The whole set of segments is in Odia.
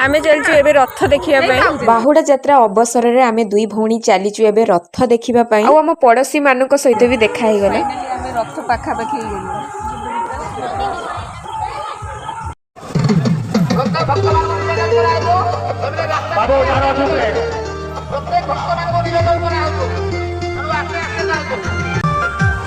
ଆମେ ଚାଲିଛୁ ଏବେ ରଥ ଦେଖିବା ପାଇଁ। ବାହୁଡ଼ା ଯାତ୍ରା ଅବସରରେ ଆମେ ଦୁଇ ଭଉଣୀ ଚାଲିଛୁ ଏବେ ରଥ ଦେଖିବା ପାଇଁ। ଆଉ ଆମ ପଡ଼ୋଶୀ ମାନଙ୍କ ସହିତ ବି ଦେଖା ହେଇଗଲା। ଫାଇନାଲି ଆମେ ରଥ ପାଖାପାଖି ହେଇଗଲୁ।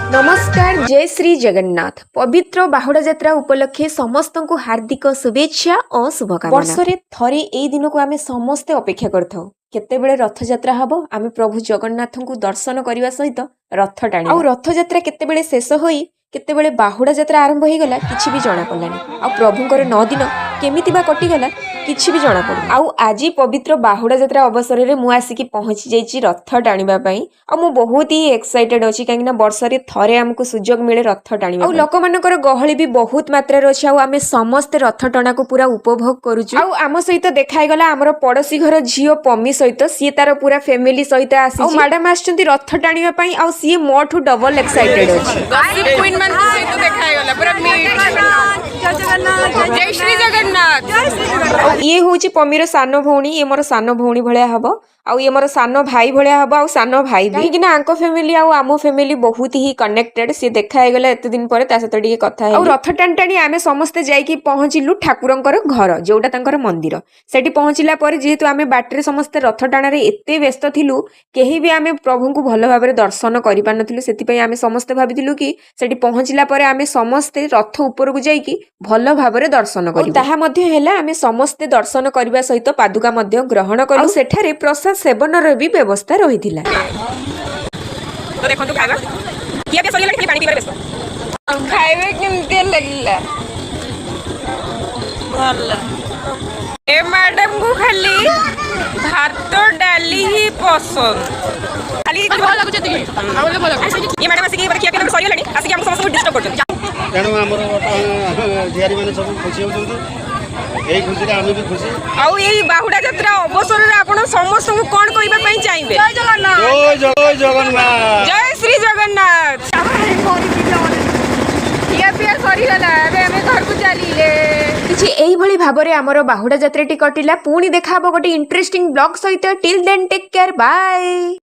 ନମସ୍କାର, ଜୟ ଶ୍ରୀ ଜଗନ୍ନାଥ। ପବିତ୍ର ବାହୁଡ଼ା ଯାତ୍ରା ଉପଲକ୍ଷେ ସମସ୍ତଙ୍କୁ ହାର୍ଦ୍ଦିକ ଶୁଭେଚ୍ଛା ଓ ଶୁଭକାମନା। ବର୍ଷରେ ଥରେ ଏଇ ଦିନକୁ ଆମେ ସମସ୍ତେ ଅପେକ୍ଷା କରିଥାଉ, କେତେବେଳେ ରଥଯାତ୍ରା ହବ, ଆମେ ପ୍ରଭୁ ଜଗନ୍ନାଥଙ୍କୁ ଦର୍ଶନ କରିବା ସହିତ ରଥ ଟାଣିବା। ଆଉ ରଥଯାତ୍ରା କେତେବେଳେ ଶେଷ ହୋଇ କେତେବେଳେ ବାହୁଡ଼ା ଯାତ୍ରା ଆରମ୍ଭ ହେଇଗଲା, କିଛି ବି ଜଣାପଡ଼ିଲାନି। ଆଉ ପ୍ରଭୁଙ୍କର 9 ଦିନ କେମିତି ବା କଟିଗଲା, କିଛି ବି ଜଣାପଡ଼ୁନି। ଆଉ ଆଜି ପବିତ୍ର ବାହୁଡ଼ା ଯାତ୍ରା ଅବସରରେ ମୁଁ ଆସିକି ପହଞ୍ଚି ଯାଇଛି ରଥ ଟାଣିବା ପାଇଁ। ଆଉ ମୁଁ ବହୁତ ହି ଏକ୍ସାଇଟେଡ୍ ଅଛି, କାହିଁକିନା ବର୍ଷରେ ଥରେ ଆମକୁ ସୁଯୋଗ ମିଳେ ରଥ ଟାଣିବା। ଆଉ ଲୋକମାନଙ୍କର ଗହଳି ବି ବହୁତ ମାତ୍ରାରେ ଅଛି। ଆଉ ଆମେ ସମସ୍ତେ ରଥ ଟଣାକୁ ପୁରା ଉପଭୋଗ କରୁଛୁ। ଆଉ ଆମ ସହିତ ଦେଖା ହେଇଗଲା ଆମର ପଡ଼ୋଶୀ ଘର ଝିଅ ପମି ସହିତ। ସିଏ ତାର ପୁରା ଫ୍ୟାମିଲି ସହିତ ଆସିଛି। ଆଉ ମ୍ୟାଡାମ ଆସିଛନ୍ତି ରଥ ଟାଣିବା ପାଇଁ। ଆଉ ସିଏ ମୋଠୁ ଡବଲ ଏକ୍ସାଇଟେଡ୍ ଅଛି। ଗସିପ୍ କୁଇନ୍ ମାନଙ୍କ ସହିତ ଦେଖା ହେଇଗଲା ପୁରା ମିଟ୍। ଜୟ ଶ୍ରୀ ଜଗନ୍ନାଥ। ଆଉ ଇଏ ହଉଛି ପମିର ସାନ ଭଉଣୀ। ଇଏ ମୋର ସାନ ଭଉଣୀ ଭଳିଆ ହବ ଆଉ ଇଏ ମୋର ସାନ ଭାଇ ଭଳିଆ ହବ ଆଉ ସାନ ଭାଇ ବି, କାହିଁକି ନା ଆଙ୍କ ଫ୍ୟାମିଲି ଆଉ ଆମ ଫ୍ୟାମିଲି ବହୁତ ହି କନେକ୍ଟେଡ। ସିଏ ଦେଖା ହେଇଗଲା ଏତେ ଦିନ ପରେ, ତା ସହିତ ଟିକେ କଥା। ଆଉ ରଥ ଟାଣି ଟାଣି ଆମେ ସମସ୍ତେ ଯାଇକି ପହଞ୍ଚିଲୁ ଠାକୁରଙ୍କର ଘର, ଯୋଉଟା ତାଙ୍କର ମନ୍ଦିର। ସେଠି ପହଞ୍ଚିଲା ପରେ, ଯେହେତୁ ଆମେ ବାଟରେ ସମସ୍ତେ ରଥ ଟାଣାରେ ଏତେ ବ୍ୟସ୍ତ ଥିଲୁ, କେହି ବି ଆମେ ପ୍ରଭୁଙ୍କୁ ଭଲ ଭାବରେ ଦର୍ଶନ କରିପାରିନଥିଲୁ। ସେଥିପାଇଁ ଆମେ ସମସ୍ତେ ଭାବିଥିଲୁ କି ସେଠି ପହଞ୍ଚିଲା ପରେ ଆମେ ସମସ୍ତେ ରଥ ଉପରକୁ ଯାଇକି ଭଲ ଭାବରେ ଦର୍ଶନ କରିବୁ। ତାହା ମଧ୍ୟ ହେଲା। ଆମେ ସମସ୍ତେ ଦର୍ଶନ କରିବା ସହିତ ପାଦୁକା ମଧ୍ୟ ଗ୍ରହଣ କଲୁ। ଆଉ ସେଠାରେ ପ୍ରସାଦ ସେବନର ବି ବ୍ୟବସ୍ଥା ରହିଥିଲା। ତ ଦେଖନ୍ତୁ, ଖାଇବା ଖିଆ ପିଆ ସରିଗଲାଣି, ଖାଲି ପାଣି ପିଇବାରେ ବ୍ୟସ୍ତ। ଖାଇବା କେମିତି ଲାଗିଲା? ଭଲ। ଏ ମ୍ୟାଡାମକୁ ଖାଲି ଭାତ ଡାଲି ହିଁ ପସନ୍ଦ। ଖାଲି ଭଲ ଲାଗୁଛି ଏତିକି। ଇଏ ମ୍ୟାଡାମ ଆସିକି ଖିଆ ପିଆ ସରିଗଲାଣି, ଆସିକି ଆମକୁ ସମସ୍ତଙ୍କୁ ଡିଷ୍ଟର୍ବ କରୁଛନ୍ତି। ତେଣୁ ଆମର ବର୍ତ୍ତମାନ ଝିଆରୀମାନେ ସବୁ ଖୁସି ହେଉଛନ୍ତି। ଏଇ ଖୁସିରେ ଆମେ ବି ଖୁସି। ଆଉ ଏଇ ବାହୁଡ଼ା ଯାତ୍ରା ଅବସରରେ ଆପଣ ସମସ୍ତଙ୍କୁ କଣ କହିବା ପାଇଁ ଚାହିଁବେ? ଜୟ ଜୟ ଜଗନ୍ନାଥ। ଜୟ ଶ୍ରୀ ଜଗନ୍ନାଥ। ଖିଆ ପିଆ ସରିଗଲା, ଏବେ ଆମେ ଘରକୁ ଚାଲିଲେ। କିଛି ଏଇଭଳି ଭାବରେ ଆମର ବାହୁଡ଼ା ଯାତ୍ରାଟି କଟିଲା। ପୁଣି ଦେଖା ହବ ଗୋଟେ ଇଣ୍ଟରେଷ୍ଟିଂ ବ୍ଲଗ ସହିତ। Till then, take care, bye.